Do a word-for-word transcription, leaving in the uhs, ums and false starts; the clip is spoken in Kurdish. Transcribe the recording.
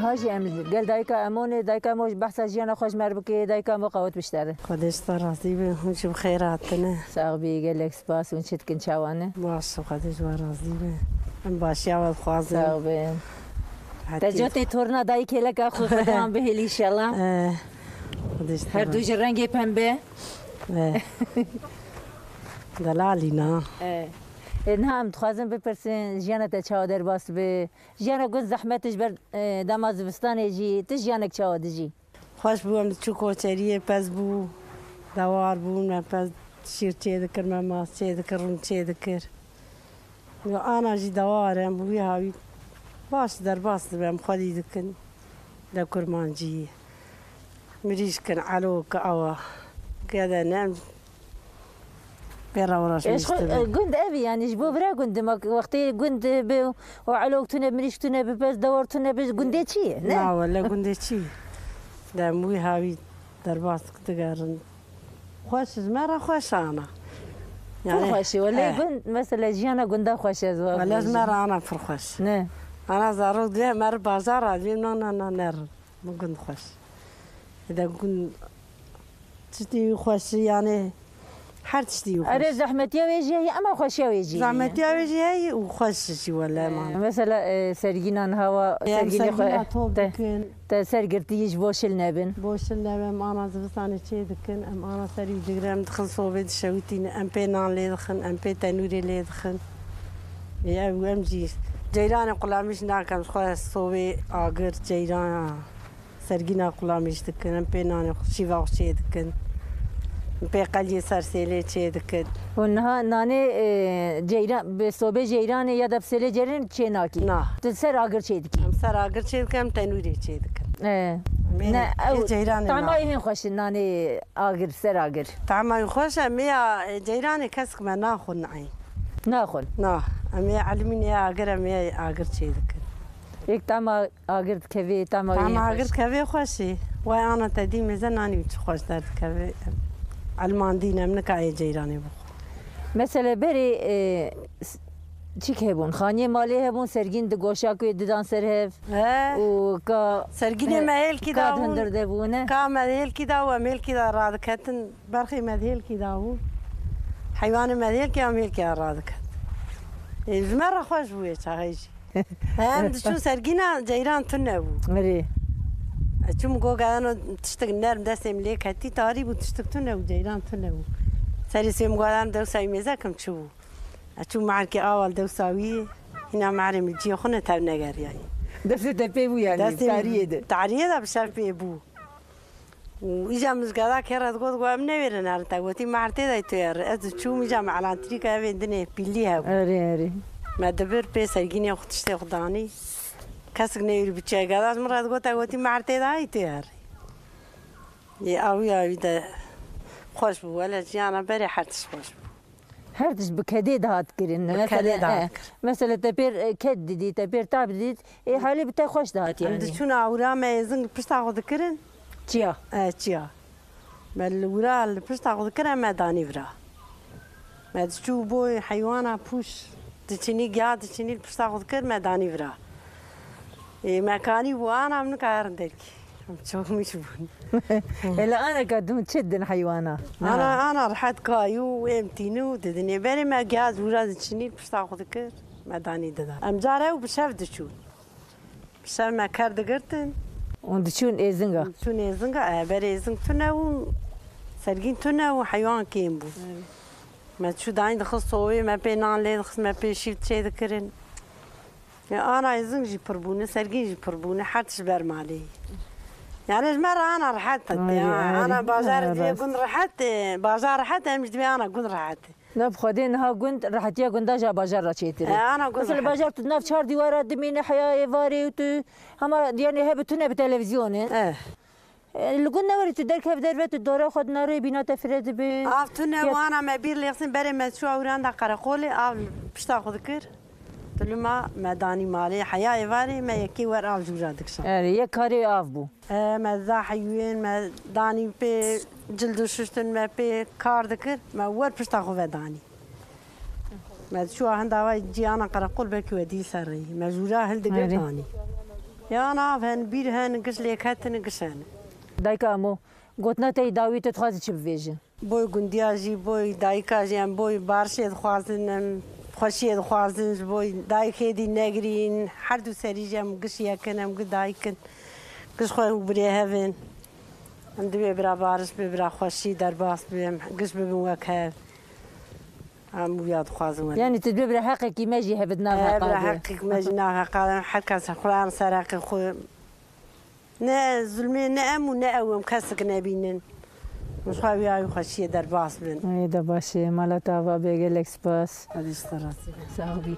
Ha jî em gel dayika Emo ne, dayika Emo ji behsa jiyana xwe ji me re bike, dayika Emo qewet biştere. Xwedê ji te razî be, hûn jî bi xêr hatine. Sax bî, gelek spas. Hûn çi dikin, çawa ne? Baş, Xwedê ji we razî be. Em başiya we dixwazin. Sax bin. Te cotê torna dayikê leka xwe Xwedê wan bihêlî inşallah. Eh, Xwedê ji te Her du razî. Ji rengê pembe. Eh. Delalî na. Eh. E, niha em dixwazin bipirsin, jiyana te çawa derbas bi? Jiyana gund zehmet e ji ber, e, dema zivistanê jî. Tu jiyanek çawa dijî? Xweş bû, em diçû koçeriyê, pez bû, dewar bûn, me pez şîr çê dikir, me mast çê dikir, rûn çê dikir. Yo, ana jî dewar e, em wî hawî baş derbas dibe, em xwedî dikin, de kurmancî. Mirîşk in, elok, awa. Gede ne, em pê re uğraşmış Eş xwe, dibe. E, gund ev e, yani ji bo vira gund e. Ma wextê gund bi û elok tune, mirîşk tune bi, pez dewar tune bi, gundê çi ye, ne? Na, wele gundê çi ye? De em wî hawî derbas digerin. Xweş ji me re xweş ana. Pir Yani, xweş e, wele eh. Gund, mesela jiyana gunda xweş e, ez Wele ji me re ana pir xweş. Ne. Ana zarok diye me re bazar ra diye, na, na, na, nerin. Min gund xweş. Ede gund tiştî xweş, yani her tiştî xweş. Erê, zehmetiya wê jî heye, ema xweşiya wê jî heye. Zehmetiya wê jî heye û xweş jî wele, e, man. Mesela, e, sergînan hawa, Em sergînê xwe, sergîna top te, dikin. Te ser girtî ji bo şil nebin. Bo şil nebin, em ana zivistanê çê dikin, em ana serî digirin, em dixin sobê dişewitîne, em pê nan lê dixin, em pê tenûrê lê dixin. Ê, ew em jî ceyranê qulamîş nakin, xwe sobê agir, ceyran, sergîna qulamîş dikin, em pê nanê xwe, şîva xwe çê dikin. Em pê qeliyê ser sêlê çê dikin. Û niha nanê, e, ceyran, bi sobê ceyranê ya da bi sêlê ceyranê çê nakî? Na. Tu ser agir çê dikî? Em ser agir çê dikin, em tenûrê çê dikin. E, Em ê, ne, ê ew ceyranê tama na. Hên xweş in nanê agir, ser agir. Tama wî xweş e, mêya, e, ceyranê kesik me naxwin eyn. Naxwin. Na, em ê elmînê agir, em ê agir çê dikin. Yek tama agir dikevê, tama Tama wê agir xweş. Dikevê xweş e. Way ana te dî mêze nanî wî çi xweş derdikeve. Elmandîn em nika ê ceyranê bixwe. Mesela berê, e, s-, çik hebûn? Xaniyê malê hebûn, sergîn di goşa ku didan ser hev. He. Û ka, Sergînê e, me hêlkî ka da bûn. Hundir de bûne. Ka me hêlkî da û em hêlkî da radiketin. Berxê me di hêlkî da bû. Heywanê me di hêlkê, em hêlkê radiket. Ê, ji me re xweş bû wê çaxê jî. Em diçûn sergîna ceyran tune bû. Mirê. Çûm go gedano tiştek nerm destê min lê ketî, tarî bû, tiştek tune bû, ceyran tune bû. Serê sê min go gedano dewsa wî mêze kim çi bû. Ez çûm meherkê awa li dewsa wî, hîna meherê min ciyê xwe ne tev negeriyayî. Destê te pê bû yani, Destê min tariyê de. Tariyê de bi şev pê bû. Û îca min ji geda kê re digot, got, "Em newêrin herin te." Gotî, "Meher tê de tu yer." Ez diçûm, îca me elantrîka evên dinê pîlî hebû. Erê, erê. Me dibir pê sergînê xwe tiştê xwe danî. Kesik newêrî biçe geda ji min re digot, gotî, "Meher tê de tu yer." Yê awî awî de xweş bû. Wele jiyana berê her tişt xweş bû. Her tişt bi kedê dihat kirin. Bi kedê dihat kirin. Mesela, e, mesela te pêr, e, ked didît, te pêr tab didît, ê halê bi te xweş dihat yani. Em diçûn awira me êzing li pişta xwe dikirin. Çiya? E, çiya. Me li wira li pişta xwe dikirin, me danî vira. Me diçû bo heywana pûş diçinî, giya diçinî li pişta xwe dikir, me danî vira. Ê, me kanî bû ana em nika herin derkî. Em çomîş bûn. Hele aneka dûn çi din heywana? Ana, ana rehet kayû êm tînû didinê. Berê me giya wira diçinî pişta xwe dikir. Me danî dida. Em care ew bi şev diçûn. Bi şev me ker digirtin. Hûn diçûn êzinga? Diçûn êzinga. E, berê êzing tune û sergîn tune û heywan kêm bû. Evet. Me çû dayîn dixist sowê, me pê nan lê dixist, me pê şîv çê dikirin. Ya, ana êzing jî pir bûne, sergîn jî pir bûne, her tişt ber malê. Yani ji me re ana rehet e. Ay, ya, ay, ana bajar ay, divê rast. Gund rehet e, bajar rehet e, em jî divê ana gund rehet e. Na bi xwedê niha gund, rehetiya gunda ji bajar re çêtir e. E, ana gund Mesela rehet. Bajar tu nav çar dîwara dimîne heya êvarê û tu hema yani hebe tune bi televîzyonê. E. E, li gund newerî tu derkev derve tu dora xwe dinarê bîna te fire dibe. Av tune Ya- wana me bîr lêxsin berê me çû ewran da qereqolê av pişta xwe dikir. Tu lima me danî malê heya êvarê me yekê wer av jûra dikşan. Erê, yek karê av bû. E, me da heyûyên me danî pê cil dişuştin me pê kar dikir me wer pişta xwe ve danî. Me diçû henda wa ciyana qereqol belkî we dî ser rê. Me jûra hildigir Erê. Danî. Ya nav hen, bîr hen, giş lêketin, giş hen. Dayka Amo, gotina te yî dawî tu dixwazî çi bivêjî? Boy gundiya jî, boy dayika jî, em boy barişê dixwazin, em xweşiyê dixwazin, ji boy dayikê dî negirîn, her du serî jî em giş yekin, em gi dayikin, giş xwe û birê hevin. Em divê bira bariş bi, bira xweşî derbas bi, em giş bibin wek hev. Em wiya dixwazin were. Yanî tu dibê bira heqekî me jî hebe di nav heqa de. Heqîk me jî nav heqa de, her kes xwe em ser heqê xwe. Ne zulmê, ne em û ne ew em kesik nebînin. Em ji xwe wiya wî xweşiyê derbas bin. Ê de baş e, mala te ava be, gelek spas. Hadi ji te razî be. Sax bî.